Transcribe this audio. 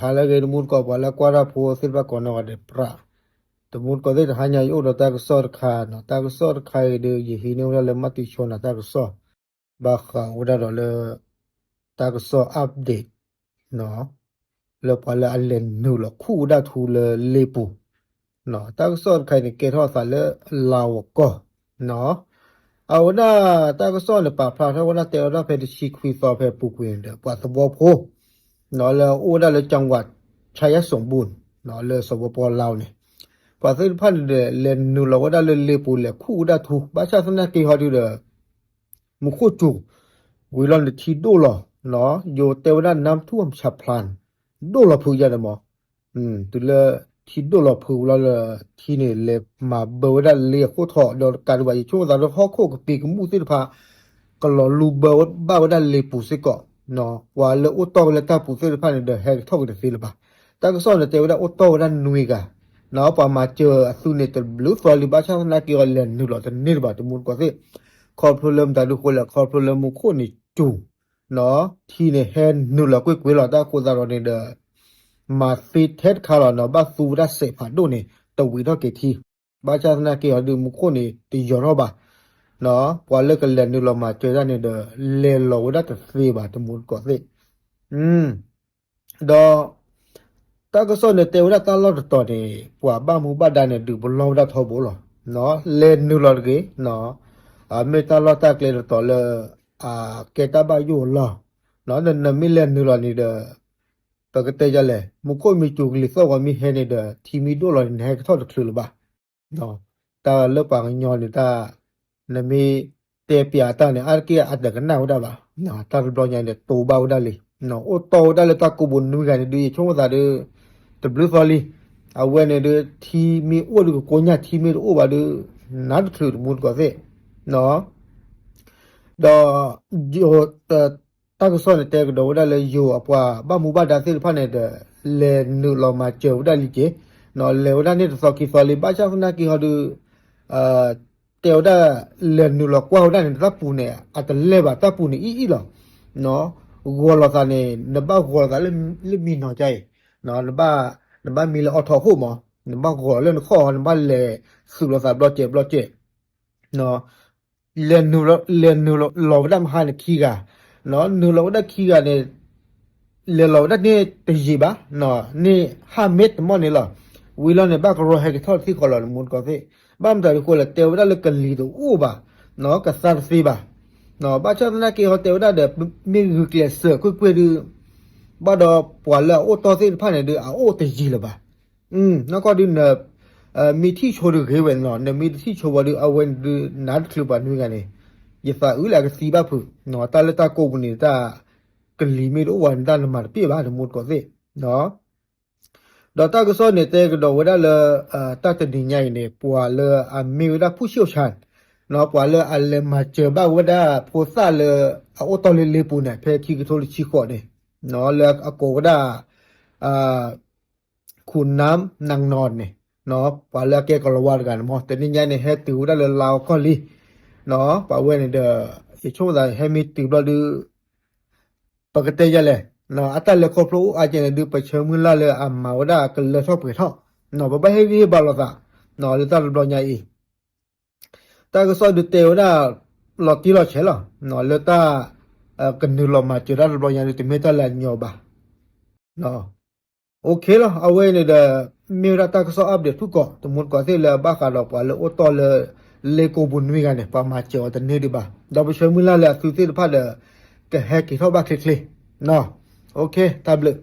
ဟါလၢအဂ့ၤ တမူတကိး ပှၤလၢကွၢ်တၢ်ဖိသ့ၣ်တဖၣ်ကိးနီၢ်ဂၤဒဲး ပြး တမူတကိးသ့ၣ် တဟါညါအံၤအိၣ်ဒီးတၢ်ကစီၣ်တခါနီၤ. တၢ်ကစီၣ်တခါအံၤဒီး ယဟံးန့ၢ်ဝဲဒၣ်လၢမၤတံၤဆိနၤတၢ်ကစီၣ် ဘၣ်ဃးဝဲဒၣ်ဒီးလၢ တၢ်ကစီၣ် update လၢပှၤလၢအလဲၤနုာ်လီၤခူၣ်ဝဲဒၣ်ထူလၢလ့ပူၤ တၢ်ကစီၣ်တခါအံၤန့ၣ် ကဲထီၣ်အသးလၢလၤဝီၤကီၢ် အဝဲဒၣ်တၢ်ကစီၣ်န့ၣ် ပာ်ဖျါထီၣ်ဝဲဒၣ် တဲဝဲဒၣ်ဖဲတဆံခွံသီဖဲအပူၤကွံာ်န့ၣ်ဒီး ပှၤသဝီဖိ လၢအိၣ်ဝဲဒၣ်လၢ จังหวัดชัยสมบูรณ์ လၢစၢၤပီပီလါန့ၣ် ပှၤသ့ၣ်တဖၣ်န့ၣ်ဒီး လဲၤနုာ်လီၤဝဲဒၣ်လၢလ့ပူၤ လဲၤခူၣ်ဝဲဒၣ်ထူ ဘၣ်ဆၣ်သနာ်က့ဟီဒုဒီး မူခိၣ်စူၤ ဝံၤလီၤန့ၣ်ထံဒိၣ်လီၤ ယိၤတဲဝဲဒၣ် น้ำท่วมฉับพลัน ဒိၣ်လီၤဖုးယါန့ၣ်မး တုၤလၢထံဒိၣ်လီၤဖုးဝံၤလီၤလၢ ထံန့ၣ် လဲၤမၤဘၢဝဲဒၣ်လ့အခိၣ်ထီၣ် ဒီးတကးဒံးဘၣ် ယဆိကမိၣ်သးလၢဟီၣ်ခိၣ်ကပံာ်ကမူၣ်သ့ၣ်တဖၣ် ကလီၤလူဘၢဘၣ်ဝဲဒၣ်လ့ပူၤစ့ၢ်ကီး ပှၤလၢအိၣ်တီၢ်ဝဲလၢတၢ်ပူၤသ့ၣ်တဖၣ်န့ၣ်ဒီး ဟဲကထီၣ်က့ၤတသ့လၢၤဘၣ်. တၢ်ကစီၣ်န့ၣ် တဲဝဲဒၣ်အိၣ်တီၢ်ဝဲဒၣ်နွံဂၤ ပှၤမၤစၢၤအသုးန့ၣ် တဘျုးသီလံ ဘၣ်ဆၣ်သနာ်က့အီၤ လဲၤနုာ်လီၤတန့ၢ်လၢၤဘၣ် တမူတကိးသ့ၣ် ခီဖျိလၢမတၤဒုဃိလဲၣ် ခီဖျိလၢမူခိၣ်န့ၣ်စူၤ ထံန့ၣ်ဟဲနုာ်လီၤကွ့ၢ်ကွ့ၢ်လီၤ တၢ်အဃိသတးဒီးန့ၣ်ဒီး မၤသ့ထဲတခါလီၤနီၤ ဘၣ်သူဝဲဒၣ်စဲးဖးဒိၣ်န့ၣ် တဝံၤထီၣ်က့ၤထံ ဘၣ်ဆၣ်သနာ်က့အီၤဒုး မူခိၣ်န့ၣ်တယီၤထီၣ်ဘၣ် ပှၤလၢကလဲၤနုာ်လီၤမၤစၢၤတၢ်န့ၣ်ဒီး လဲၤလီၤဝဲဒၣ်တသ့ဘၣ် တမူတကိးသ့ၣ် ဒီး တၢ်ကစီၣ်န့ၣ် တဲဝဲဒၣ်တၢ်လီၢ်တတီၤန့ၣ် ပှၤဘၣ်မူဘၣ်ဒါန့ၣ် ဒုးပလီၢ်ဝဲဒၣ်ထီဘိလီၤ. လဲၤနုာ်လီၤတဂ့ၤ, မ့ၢ်တၢ်လီၢ်တၢ်ကျဲတတီၤလၢ အကဲတၢ်ဘၣ်ယိၣ်အလီၢ်, နမ့ၢ်လဲၤနုာ်လီၤန့ၣ်ဒီး ပကတဲယလဲၣ်, မူခိၣ်မ့ၢ်စူၤကလံၤသီၣ်ဂီၤမ့ၢ်ဟဲန့ၣ်ဒီး ထံမ့ၢ်ဒိၣ်လီၤန့ၣ် နဟဲကထီၣ်တချုးလၢၤဘၣ်. တၢ်လၢပှၤကညီန့ၣ်တၢ် နမ့ၢ်တဲပျးတၢ်န့ၣ် အါတက့ၢ်အတကနၣ်ဝဲဒၣ်ဘၣ်. တၢ်တဘျီညါန့ၣ် တိၤဘၣ်ဝဲဒၣ်လံ. အိၣ်တီၢ်ဝဲဒၣ်လၢတၢ်ကိးပူၤနွံဂၤန့ၣ်ဒုး ယဆိကမိၣ်သးဒုး တဘျုးသီလံ. အဝဲန့ၣ်ဒုး ထံမ့ၢ်အိၣ်ဒုးကကိညၢ် ထံမ့ၢ်တအိၣ်ဘၣ်ဒုး နးတချုးတမူတကိးသ့ၣ် ဒီး တၢ်ကစီၣ်န့ၣ်တဲကဒီးဝဲဒၣ်လၢယိၤအပှၤဘၣ်မူဘၣ်ဒါသ့ၣ်တဖၣ်န့ၣ်ဒီး လဲၤနုာ်လီၤမၤစၢၤဝဲဒၣ်လံက့ၤ, လဲၤဝဲဒၣ်န့ၣ်တသီခံသီလံ. ဘၣ်ဆၣ်သနာ်က့ဟီဒုး တဲဝဲဒၣ် လဲၤနုာ်လီၤကွၢ်ဝဲဒၣ်န့ၣ် တၢ်ပူၤန့ၣ် အတလဲၢ်ဘၣ် တၢ်ပူၤန့ၣ်အံၣ်အံၣ်လီၤ. ဂီၤလိာ်သးန့ၣ် နဘၣ်ဂီၤလိာ်သးလၢမံနီၤကါအံၤ, နဘၣ်မံလၢအီထီၣ်ခိၣ်မး, နဘၣ်ဂီၤလၢနခီၣ် နဘၣ်လဲၤသုးလိာ်သးဘျီကဲးဘျီကဲး လဲၤနုာ်လီၤဝဲဒၣ်မဟါန့ၣ်ခံဂၤ, နုာ်လီၤဝဲဒၣ်ခံဂၤန့ၣ် လဲၤလီၤဝဲဒၣ်န့ၣ်တယံာ်ဘၣ်, န့ၣ်ဟးမ့ၢ်တမီၢ်န့ၣ်လီၤ. ဝံၤလီၤန့ၣ် ဘၣ်ကရီဟဲကထီၣ်တသ့ၣ်ဃီလီၤ နမူတကိးသ့ၣ်. ဘၣ်မတၤဒုးဃိလဲၣ် တဲဝဲဒၣ်လၢကလံၤတအိၣ်ဘၣ်, ကသါတသ့ဘၣ်. ဘၣ်ဆၣ်သနာ်က့ဟီတဲဝဲဒၣ်ဒီး မ့ၢ်ဂုာ်ကျဲးစၢးကွ့ၢ်ကွ့ၢ်ဒုး ဘၣ်ဒီးပှၤလၢအအိၣ်တီၢ်သ့ၣ်တဖၣ်န့ၣ်ဒုး အအိၣ်တယံာ်လၢၤဘၣ်. နီၢ်ကီၢ်ဒုး မ့ၢ်ထံၣ်ဆိဒုးဂ့ၤဝဲန့ၣ်လီၤ. နမ့ၢ်တထံၣ်ဆိဘၣ်ဒုး အဝဲန့ၣ်ဒုး နးတချုးပှၤနွံဂၤန့ၣ် ယသးအုးလၢအကသံဘၣ်ဖုး, တၢ်လၢတၢ်ကိးပူၤန့ၣ် တၢ်ကလံၤမ့ၢ်တအိၣ်ဝဲန့ၣ် တၢ်နမၤတပ့ၢ်ဘၣ် နမူတကိးသ့ၣ်. ဒီးတၢ်ကစီၣ်န့ၣ်တဲကဒီးဝဲဒၣ်လၢ တၢ်တနံၤညါအံၤန့ၣ် ပှၤလၢအမ့ၢ်ဝဲဒၣ် ผู้เชี่ยวชาญ ပှၤလၢအလဲၤမၤစၢၤဘၣ်ဝဲဒၣ်ဖိသၣ်လၢအအိၣ်တီၢ်လၢလ့ပူၤန့ၣ် ဖဲခံကထိတဆံဃိးန့ၣ် လၢအကိးဝဲဒၣ် ခုၣ်နၢမ်နၢ်နီၢ်န့ၣ် ပှၤလၢအကဲကလီၤဝါတဂၤန့ၣ်မ့ၢ် တနံၤညါန့ၣ် ဟဲတုၤဝဲဒၣ်လၢလါအီကီၢ်လံ. ပှၤဝဲန့ၣ်ဒီး ယဆိကမိၣ်သး ဟဲမ့ၢ်တုၤဘျီဒုး ပကတဲယလဲၣ်, အတၢ်လဲၤခီဖျိအိၣ်အါကဲန့ၣ်ဒုး ပဆၢမုၢ်လၢ်လၢအမၤဝဲဒၣ်ကလၢထီၣ်ပှဲၤထီၣ်, ပဘၣ်ဟ့ၣ်ဂံၢ်ဟ့ၣ်ဘါလိာ်သး လၢတၢ်တဘျီညါအံၤ တၢ်ကစီၣ်ဒုးတဲဝဲဒၣ် လီၤတံၢ်လီၤဆဲးလီၤ, လၢတၢ် ကနုာ်လီၤမၤစၢၤတၢ်တဘျီညါဒုး တမ့ၢ်တၢ်လၢအညီဘၣ်. OK လီၤ အဝဲန့ၣ်ဒီး မ့ၢ်ဝဲဒၣ်တၢ်ကစီၣ် update ဖုၣ်ကိာ် တမူတကိးသ့ၣ်လၢအဘၣ်ဃးဒီးပှၤလၢအိၣ်တီၢ်လၢ လ့ကိးပူၤနွံဂၤန့ၣ် ပှၤမၤစၢၤအီၤတန့ၢ်ဒံးဘၣ်. ဒီးပဆၢမုၢ်လၢ်လၢအသုးသ့ၣ်တဖၣ်ဒီး ကဟဲက့ၤထီၣ်ဘၣ်ချ့ချ့. OK တၢ်ဘျုး